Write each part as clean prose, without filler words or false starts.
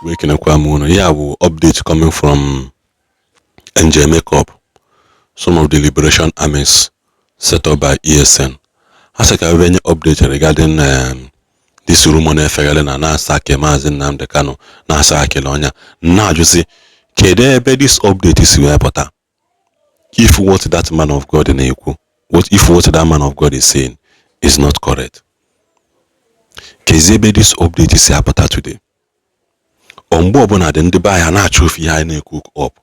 Waking up, yeah, will update coming from NJ Makeup, some of the liberation armies set up by ESN. As I can any update regarding this rumor na efegale na na-asake Mazi Nnamdi Kanu na-asake Lonya. Now you see, kedebe this update is pụta. If what that man of God na-ekwu, what that man of God is saying is not correct. Kezebe this update is pụta today. Mgbe ọbụla dị ndị be anyị na-achọ ofe ihe anyị na-ekwu up.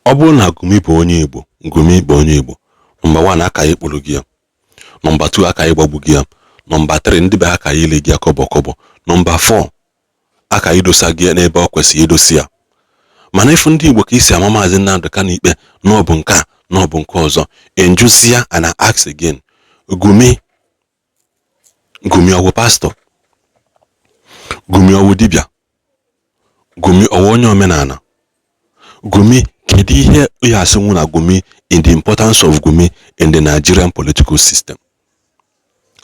Ọ bụrụ na Gumi bụ onye Igbo, Gumi bụ onye Igbo. Number 1 aka ya ekpuru gị ya. Number 2 aka ya gbagbu gị ya. Number 3 ndị be aka ya ile gị ya kọbọ. Number 4 aka idosa gị n'ebe ọ kwesịrị idosi ya. Mana ifu ndị Igbo ka isi ama Mazi Nnamdi Kanu ikpe na ọ bụ nke a na ọ bụ nke ọzọ. Enjusia and I ask again. Gumi ọwụ pastor. Gumi ọwụ dibịa. Gumi ọwụ onye omenala. Gumi kedu ihe ya asịnwu na Gumi in the importance of Gumi in the Nigerian political system.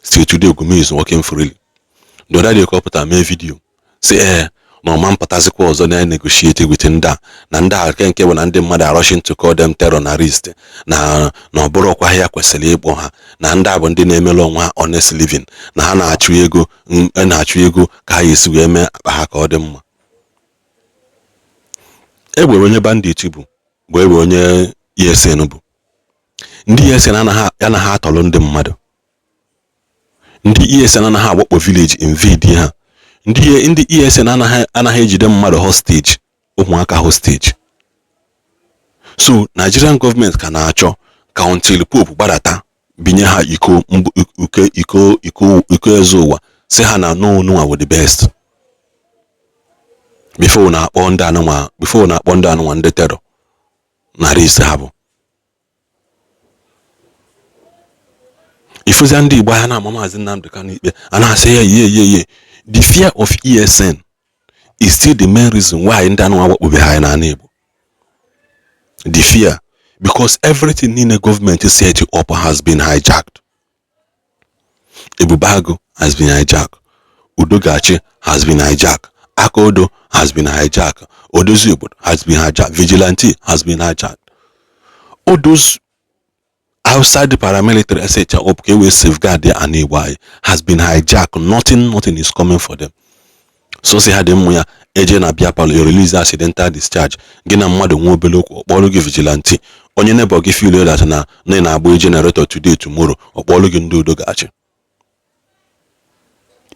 Still today Gumi is working freely. The other day kọpụta mee video say no man patazikwa ọzọ na negotiate with nda na nda nke bụ na ndị mmadụ rushing to call them terrorist na ọ bụrụ ọkwa ya kwesịrị ịkpọ ha na ndị bụ ndị na-emelu onwe honest living na ha na-achụ ego ka ha esi wee mee akpa ha ka ọ dị mma. Egbe onye bandit bụ egbe onye ESN bụ. Ndị ESN anaghị atọrọ ndị mmadụ. Ndị ESN anaghị agbakpọ village invade ha. Ndị ESN anaghị ejide mmadụ hostage, ụmụaka hostage. So Nigerian government ka na-achọ ka until Pope gbadata binye ha iko ezo ụwa si ha na no were the best. Before na akpọ ndị anụnwa ndị terror narị ise ha bụ. Ifuzi ndị Igbo ha na-ama Mazi Nnamdi Kanu ikpe a na-asị ye. The fear of ESN is still the main reason why ndị anụnwa wakpobe ha na ana Igbo. The fear, because everything in the government is set up has been hijacked. Ebubago has been hijacked. Udogachi has been hijacked. Akodo has been hijacked. Odozubud has been hijacked. Vigilante has been hijacked. All those outside the paramilitary SHR okay, we safeguard their anyway has been hijacked. Nothing is coming for them. So say had them where agent Abiapalo release accidental discharge. Gina mmadụ nwa obele okwu ọkpọrọ gị vigilante. Onye nebo gị feel that na agba generator today tomorrow ọkpọrọ gị ndị udo gachi.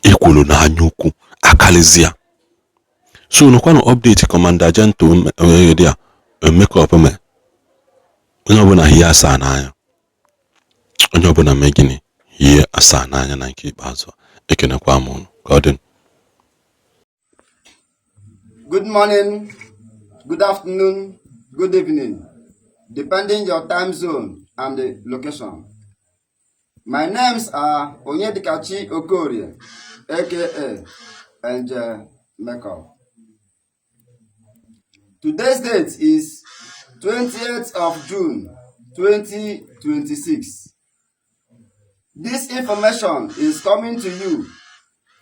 Ekwulu na anya ukwu akalizia. So no kwano update Commander Gento there make up me. Onye ọbụla hie asa n'anya. Onye ọbụla mee gịnị hie asa n'anya na nke ikpeazụ. Ekenekwa m unu. Godin. Good morning, good afternoon, good evening, depending your time zone and the location. My names are Onyedikachi Okorie, aka Angel Makeup. Today's date is 20th of June 2026. This information is coming to you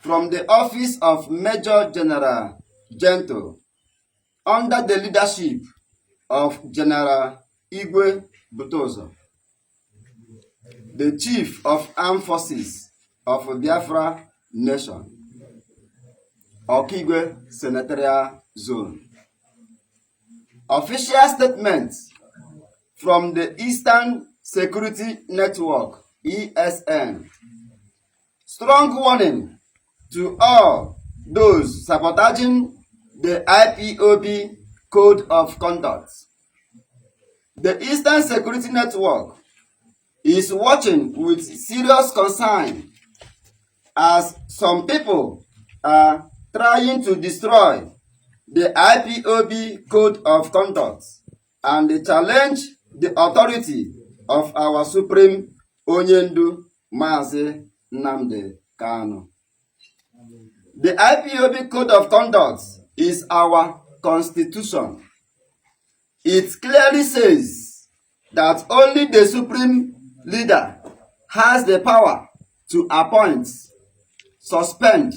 from the office of Major General Gento under the leadership of General Igwe Butozo, the Chief of Armed Forces of Biafra Nation, Okigwe Senatorial Zone. Official statement from the Eastern Security Network, ESN. Strong warning to all those sabotaging the IPOB Code of Conduct. The Eastern Security Network is watching with serious concern as some people are trying to destroy the IPOB Code of Conduct and they challenge the authority of our Supreme Onyendu Mazi Nnamdi Kanu. The IPOB Code of Conduct is our constitution. It clearly says that only the Supreme Leader has the power to appoint, suspend,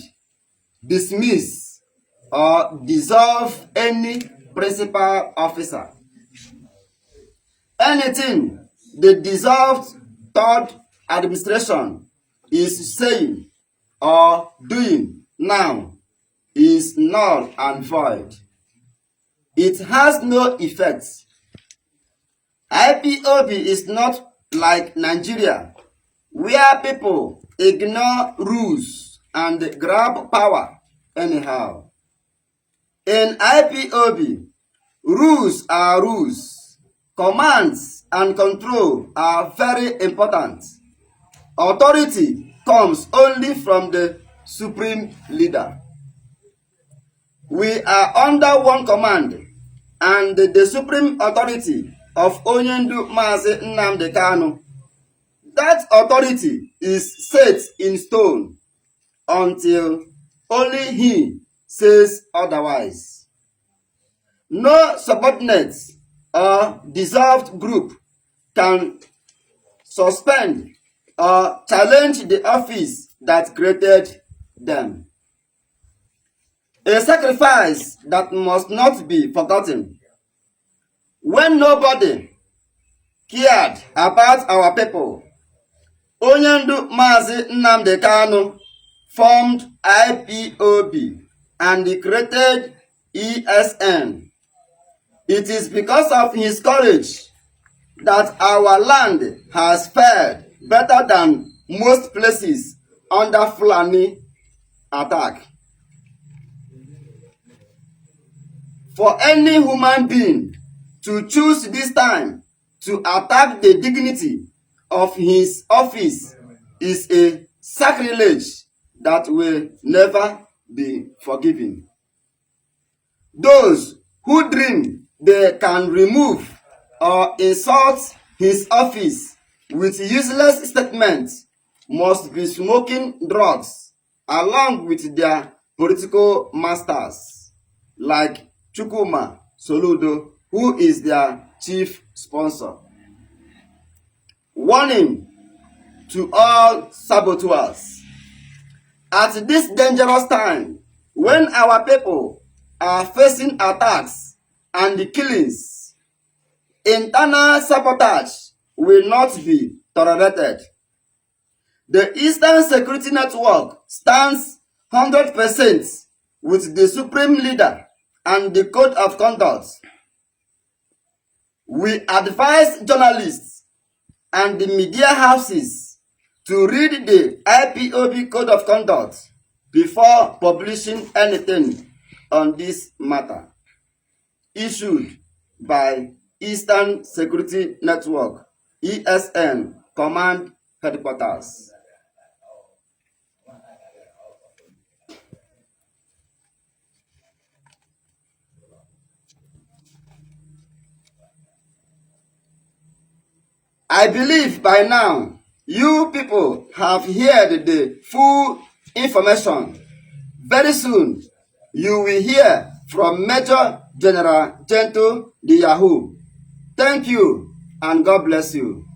dismiss, or dissolve any principal officer. Anything the dissolved third administration is saying or doing now is null and void. It has no effect. IPOB is not like Nigeria, where people ignore rules and grab power anyhow. In IPOB, rules are rules. Commands and control are very important. Authority comes only from the supreme leader. We are under one command, and the supreme authority of Onyendu Mazi Nnamdi Kanu. That authority is set in stone until only he says otherwise. No subordinate or dissolved group can suspend or challenge the office that created them. A sacrifice that must not be forgotten. When nobody cared about our people, Onyendu Mazi Nnamdi Kanu formed IPOB and he created ESN. It is because of his courage that our land has fared better than most places under Fulani attack. For any human being to choose this time to attack the dignity of his office is a sacrilege that will never be forgiven. Those who dream they can remove or insult his office with useless statements must be smoking drugs along with their political masters like Chukwuma Soludo, who is their chief sponsor. Warning to all saboteurs. At this dangerous time, when our people are facing attacks and killings, internal sabotage will not be tolerated. The Eastern Security Network stands 100% with the Supreme Leader and the Code of Conduct. We advise journalists and the media houses to read the IPOB Code of Conduct before publishing anything on this matter. Issued by Eastern Security Network, ESN, Command Headquarters. I believe by now you people have heard the full information. Very soon you will hear from Major General Gento the Yahoo. Thank you and God bless you.